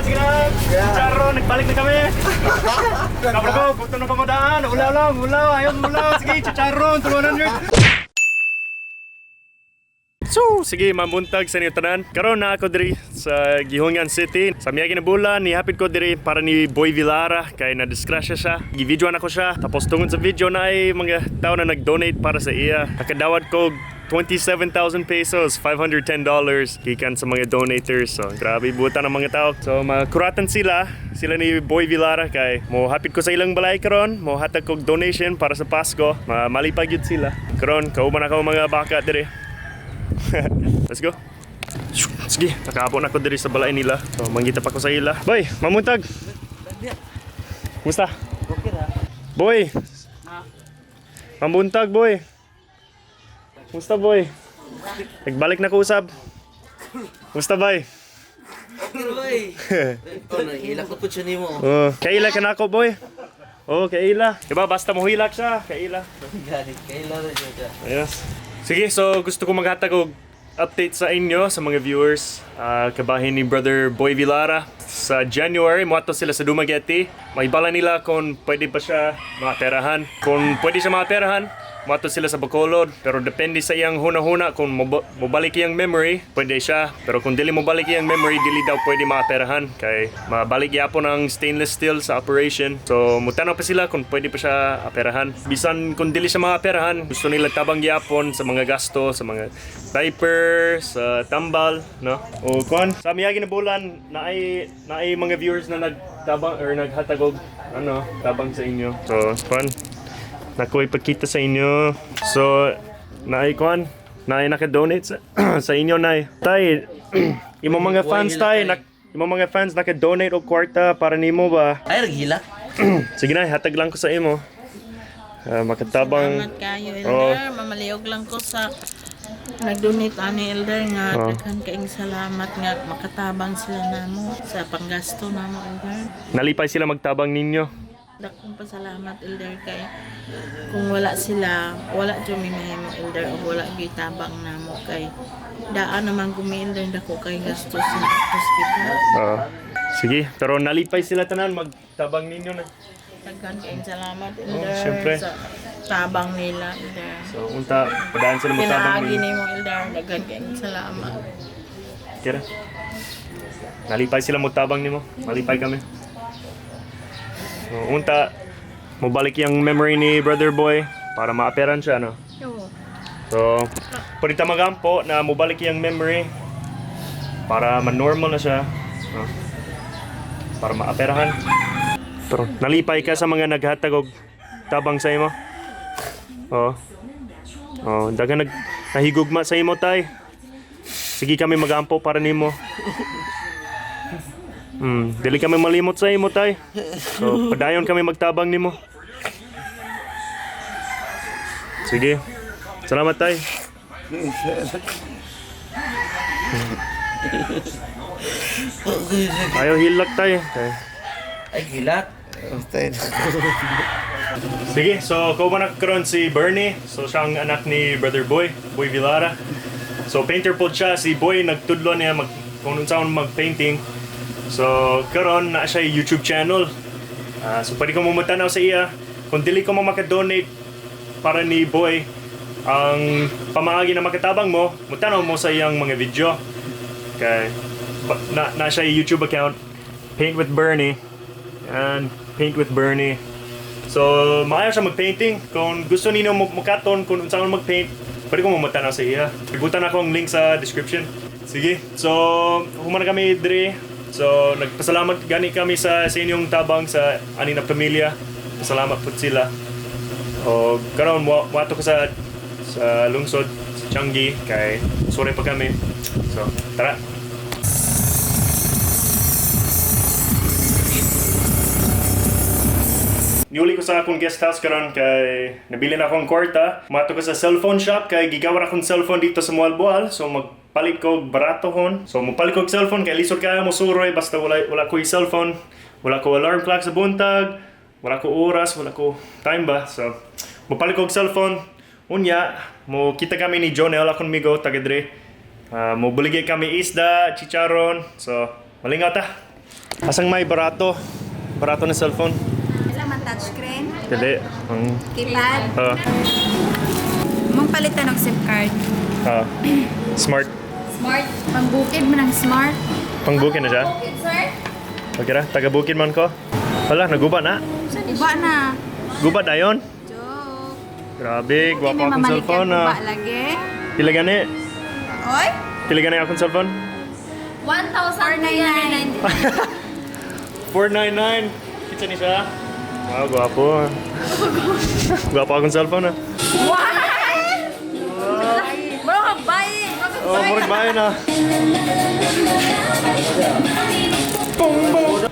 Sige lang. Chicharon, nagbalik na kami. Kabra ko, gusto na pamadaan. Ulaw lang, ulaw, ayaw ulaw. Sige, chicharon, 200. So, sige, mabuntag sa inyo tanan. Karon na ako diri sa Guihulngan City. Sa miyagi na bulan, nihapit ko diri para ni Boy Villara kay na disgrasya siya. Givideoan ako siya. Tapos tungod sa video na ay mga tao na nag-donate para sa iya. Nakadawat ko 27,000 pesos, $510 gikan sa mga donators. So, grabe buta ng mga tao. So, makuratan sila, sila ni Boy Villara kay mo hapit ko sa ilang balay karon, mo hatag kog donation para sa Pasko. Malipag yun sila. Karon, kauban ako mga baka diri. Let's go. Sige, nakaabot na ako diri sa balay nila. So, mangita pa ko sa ila. Boy, mamuntag. Kumusta? Okay ra. Boy. Mamuntag, boy. Kumusta, boy? Nagbalik na ko usab. Kumusta, bay? Okay ra bay. Oh, nahilak na po siya nimo. Oh, kaila ka na ako, boy. Oh, kaila. Diba, basta mo hilak siya, kaila. Gani, kaila ra siya. Yes. Sige, so gusto ko maghatag og update sa inyo, sa mga viewers. Kabahin ni Brother Boy Villara. Sa January, muadto sila sa Dumaguete. Mahibala nila kung pwede pa siya maaperahan. Kung pwede siya maaperahan, muadto sila sa Bacolod. Pero depende sa iyang huna-huna kung mobalik iyang memory, pwede siya. Pero kung dili mobalik iyang memory, dili daw pwede maaperahan. Kay mabalik yapon ang stainless steel sa operation. So mutanaw pa sila kung pwede pa siya aperahan. Bisan kung dili siya maaperahan, gusto nila tabang yapon sa mga gasto, sa mga diaper, sa tambal, no? O kuan, sa miyagi na bulan, naay naay mga viewers na nagtabang or naghatag og ano, tabang sa inyo. So, kuan, nako ipakita sa inyo. So, naay kuan, naay naka-donate sa, sa inyo nay. Tay, imo mga fans tay, nak, imo mga fans naka-donate og kwarta para nimo ba? Ay, naghilak. Sige na, hatag lang ko sa imo. Makatabang. Salamat kayo, Oo. Elder. Mamaliog lang ko sa nag-donate ani Elder nga Oo. daghan kaing salamat nga makatabang sila namo sa panggasto namo, Elder. Nalipay sila magtabang ninyo. Dakong pasalamat, Elder, kay kung wala sila, wala jud mi mahimo, Elder, og wala gyud tabang namo kay daan naman gumi, Elder, dako kay gasto sa hospital. Oo. Sige, pero nalipay sila tanan magtabang ninyo na. Daghan kaing salamat, Elder, Oo, syempre. sa tabang nila, Elder. So, unta, padaan sila magtabang Pinaagi ninyo. nimo, Elder, daghan kaing salamat. Kira. Nalipay sila magtabang nimo. Malipay kami. So, unta, mobalik yung memory ni Brother Boy para maaperan siya, no? Oo. So, pwede ta magampo na mobalik yung memory para ma-normal na siya. No? Para maaperahan. Pero nalipay ka sa mga naghatag og tabang sa imo? Oo. Oh, daghang nag nahigugma sa imo tay. Sige kami magampo para nimo. Dili kami malimot sa imo tay. So, padayon kami magtabang nimo. Sige. Salamat tay. Ayaw hilak tay. Tay. Ay, hilak. Sige, so kauban na karon si Bernie. So siya ang anak ni Brother Boy, Boy Villara. So painter po siya, si Boy nagtudlo niya mag kung unsaon mag-painting. So karon na siya YouTube channel. So pwede ko mumutanaw sa iya. Kung dili ko mo makadonate para ni Boy, ang pamaagi na makatabang mo, mutanaw mo sa iyang mga video. Kay na siya YouTube account, Paint with Bernie. And Paint with Bernie. So, maayo siya mag-painting. Kung gusto ninyo mukaton kung unsa man mag-paint, pwede ko mamutanaw sa iya. Ibutan ako ang link sa description. Sige. So, human na kami diri. So, nagpasalamat gani kami sa inyong tabang sa ani na pamilya. Pasalamat pud sila. O karon mo moadto ko sa lungsod sa Changi kay sore pa kami. So, tara. Niuli ko sa akong guest house karon kay nabili na akong kwarta. Moadto ko sa cellphone shop kay gigawa akong cellphone dito sa Moalboal. So magpalit ko og baratohon. So mopalit ko og cellphone kay lisod kaayo mosuroy basta wala ko cellphone. Wala ko alarm clock sa buntag. Wala ko oras, wala ko time ba. So mopalit ko og cellphone. Unya, mo kita kami ni Jonel akong migo taga diri. Mo buligay kami isda, chicharon. So malingaw ta. Asang may barato? Barato na cellphone? Wala man touchscreen, Dili. Ang keypad. Mong palitan og SIM card. Smart. Smart. Pangbukid mo ng Smart. Pangbukid na siya? Bukid, sir. Okay ra, taga bukid man ko. Hala, naguba na. Uba na. Guba na yon. Joke. Grabe, Hindi gwapa may akong mamaligyan cellphone uba ah. lagi. Pila gani? Oy? Pila gani akong cellphone? 1,399. 499. Kitsa ni siya. Wow, gwapo. Gwapo akong cellphone ah. What? Bro, kabay. Oh, murag bahay na.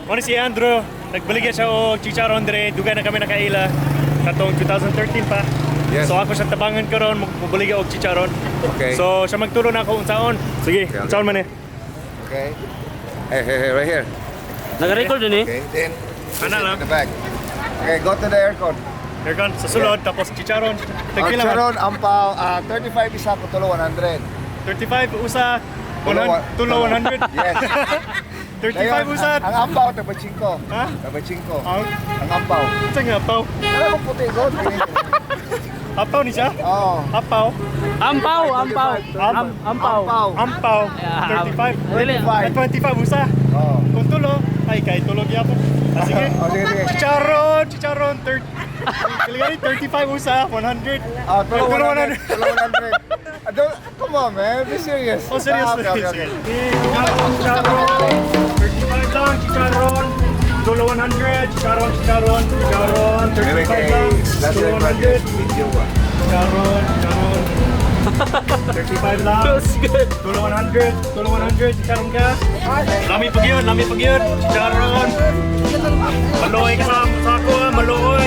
Ano si Andrew? Nagbaligya siya og chicharon dire, dugay na kami nakaila. Katong 2013 pa. Yes. So ako siya tabangan karon magbaligya og chicharon. Okay. So siya magturo na ako unsaon. Sige, Okay. unsaon man eh. Okay. Hey, hey, hey, right here. Nag-record din eh. Okay, then Ana lang. in the back. Okay, go to the aircon. Aircon sa sulod tapos chicharon. Ang Tagpila man? charon, ampaw, 35 isa ko tulo 100. 35 usa 100 tulo 100. Yes. 35 Dayon, usa. Ang ampaw, taba 5. Ha? Taba 5. Ang Ang ampaw. unsa nga apaw? Wala ko puti ko. Apaw ni siya? Oo. Apaw. Ampaw, ampaw. Ampaw. Ampaw. Ampaw. 35. Dili. Ay, 25 usa. Oo. Kung tulo, ay kay tulog yapon. Ah, sige. Oh, sige, sige. Chicharon, chicharon, 30. Kailangan 35 usa, 100. Ah, tulo Ay, tulo 100. Tulo 100. Don't, come on, man. Be serious. Oh, serious. Ah, okay. Chicharon, chicharon. 35 lang, chicharon. Tulo 100, chicharon, chicharon, chicharon. Maybe 35 kay lang, last tulo time 100. video ah. Chicharon, chicharon. 35 lang. Tulo 100, tulo 100, chicharon ka. Lami pag yun, lami pag yun. Chicharon. Maluoy ka sa ako ah, maluoy.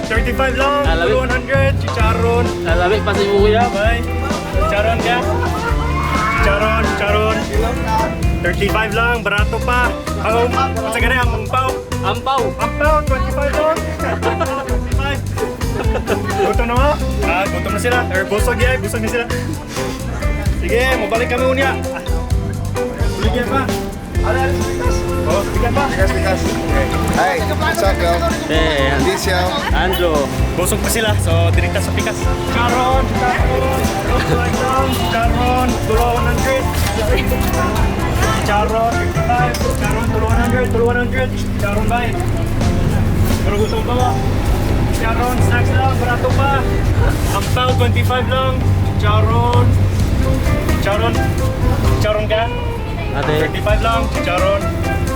35 lang, Ah, lami. tulo 100, chicharon. Lalabik pa sa kuya. Bye. Chicharon ka. Chicharon, chicharon. 35 lang, barato pa. Ang sa gani ang umpaw. Ampaw. Ampaw, 25 lang. 25. Gutom na mo? Ah, gutom na sila. Or busog yan, busog na sila. Sige, mabalik kami unya. Ah. Buligyan pa. Ano, ano, bigas? Oh, bigyan pa. Bigas, bigas. Okay. Hey, what's up, yo? Eh, Peace, yo. Andrew. Busog pa sila, so direkta sa pikas. Charon, charon, charon, charon, tulo 100. Charon, 55, charon, tulo 100, tulo 100, charon bay. Pero gusto mo ba? Charon, snacks lang, barato pa. Ampaw, 25 lang. Charon, charon, charon ka? Ate. 35 lang, chicharon.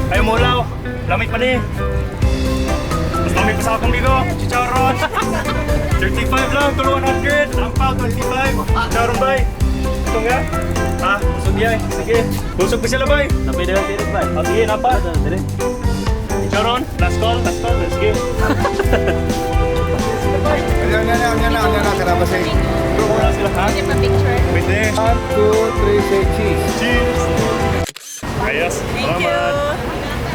Ayaw mo ulaw, lamig pa ni. Mas lamig pa sa akong ligo, chicharon. 35 lang, tulo 100. Ampaw, 25. Chicharon bay. Ito nga. Ha, busog yan. Sige. Busog pa sila bay. Napay daw tirik ba? Ah, sige, napa. Dili. Chicharon, last call, last call. Let's go. Yan, yan, yan, yan, yan, yan, karabas eh. Wala sila, ha? Picture. Pwede. One, two, three, say cheese. Cheers. Ayos. Thank you. Salamat.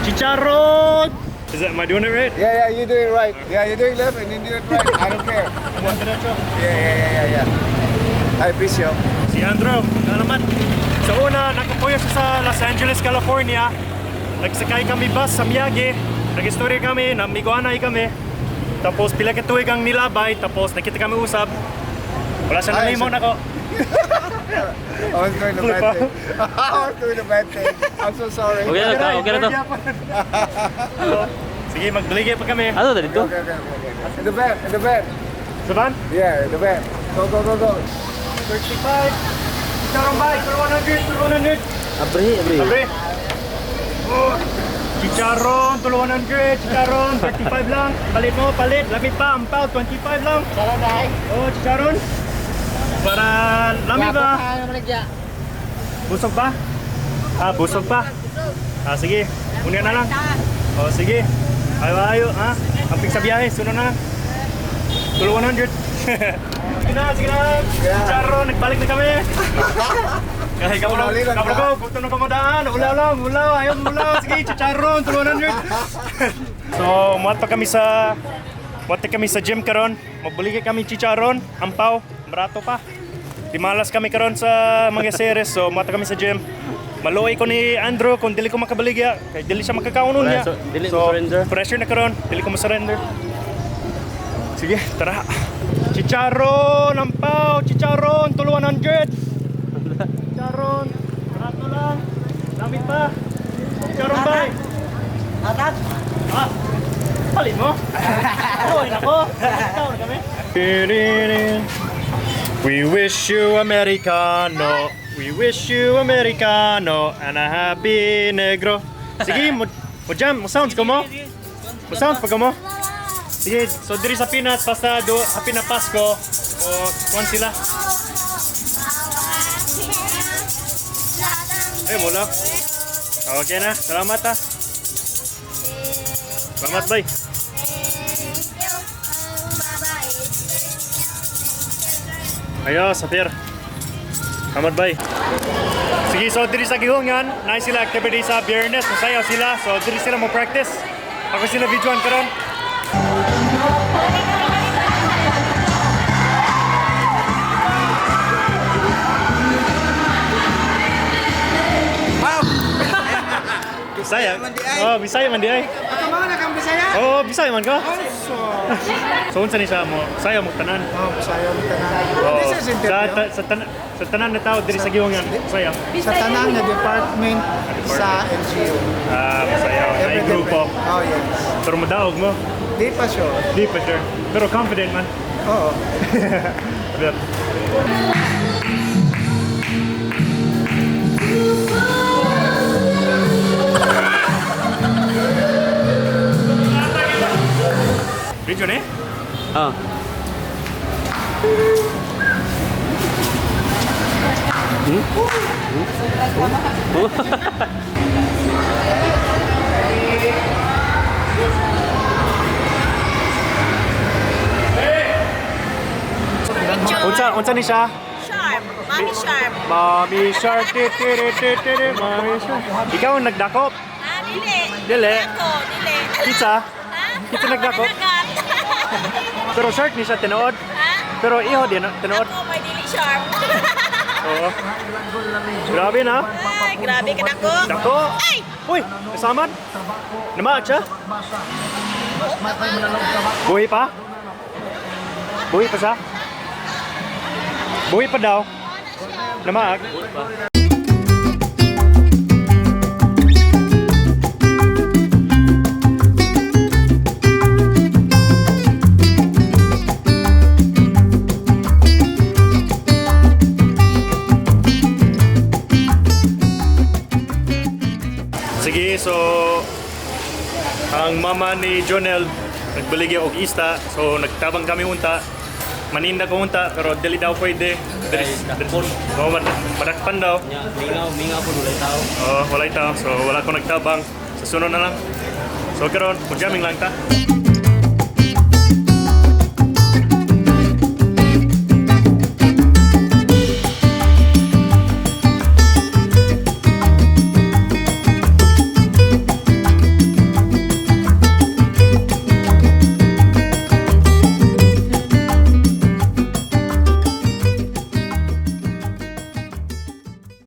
Chicharon! Is that, am I doing it right? Yeah, you do it right. Yeah, you do it left and you do it right. I don't care. One diretso. Yeah. Hi, peace, yo. Si Andrew, na naman. Sa una, nakapuyo siya sa Los Angeles, California. Nagsakay kami bus sa Miyagi. Nag-istorya kami, namiguanay kami. Tapos pila ka tuig ang nilabay, tapos nakita kami usab. Wala siya Ay, nalimo nako. I was doing the bad thing. I was doing the bad thing. I'm so sorry. Okay na to, okay na to. Sige, magbaligay pa kami. Ano dito? Okay. In the van, in the van. Sa van? Yeah, in the van. Go, go, go, go. 35. Chicharon bay, 100, 100. Abri, abri. Abre. Oh. Chicharon, tulo 100, chicharon, 35 lang. Palit mo, palit. Lamit pa, ampaw, 25 lang. Oh, chicharon. Para lami ba? Busog ba? Ah, busog pa. Ah, sige. Una na lang. Oh, sige. Ayo, ayo, ha? Amping sa biyahe, sunod na lang. Tulo 100. Sige na, sige na. Chicharon, nagbalik na kami. Kahit kamu Uli lang kamu ka. ko, gusto na kamadaan. Ulaw lang, ulaw, ayaw ulaw. Sige, chicharon, tulo 100. So, muadto kami sa gym karon. Magbuligay kami chicharon, ampaw, barato pa. Di malas kami karon sa mga series, so muadto kami sa gym. Maluoy ko ni Andrew kung dili ko makabaligya kay dili siya makakaon Wala, niya. so, dili mo surrender? Pressure na karon, dili ko ma-surrender. Sige, tara. Chicharon, ampaw, chicharon, tulo 100. Chicharon, barato lang. Dami pa. Chicharon bay. Atak! Ah, palit mo? Uy, nako. Taon na kami. We wish you Americano. We wish you Americano and a happy negro. Sige, mo, mo jam, mo sounds ko mo. Mo sounds pa ko mo. Sige, so diri sa Pinas basta do happy na Pasko o kuan sila. Ay, wala. Okay na. Salamat ah. Salamat, bay. Ayo, sapir. Salamat, bay. Sige, so diri sa Gihungan, na sila activity sa Biyernes, masayaw sila. So diri sila mo practice. Ako sila videoan karon. Bisaya. Man di ay. Oh, Bisaya man di ay. Ako na kang Bisaya? Oh, Bisaya man ka. Also. So unsa ni siya mo? Sayo mo tanan. Oh, Bisaya mo tanan. Oh, This is sa, interview. ta, sa, tanan sa tanan na tao diri sa Gihungan, Bisaya. Sa tanan na department sa LGU. Ah, Bisaya. Ay Every grupo. department. Oh, yes. Pero madaog mo. Di pa sure. Di pa sure. Pero confident man. Oo. Pero, Video ni? Ah. Unsa unsa ni siya? Sharp. Mami Sharp. Mommy shark ti ti ti ti ti ti, mommy shark. Ikaw ang nagdakop. Ah, dili. Dili. Ako, dili. Pizza. Ha? Kita nagdakop. Managat. Pero shark ni siya tinuod. Ha? Pero iho din tinuod. Ako, may dili sharp. Oo. Grabe na. Ay, grabe ka dako. Dako. Ay! Uy, kasaman. Namaat siya. Buhi pa? Buhi pa siya? Buhi pa daw. Namaag. Sige, so ang mama ni Jonel nagbaligya og ista, so nagtabang kami unta. Maninda ko unta pero dili daw pwede. Ay, dakpon. Oo, madakpan daw. Nya, mingaw, mingaw po nulay tao. Oo, walay tao. So wala ko nagtabang. Sa sunod na lang. So karon, mo jamming lang ta.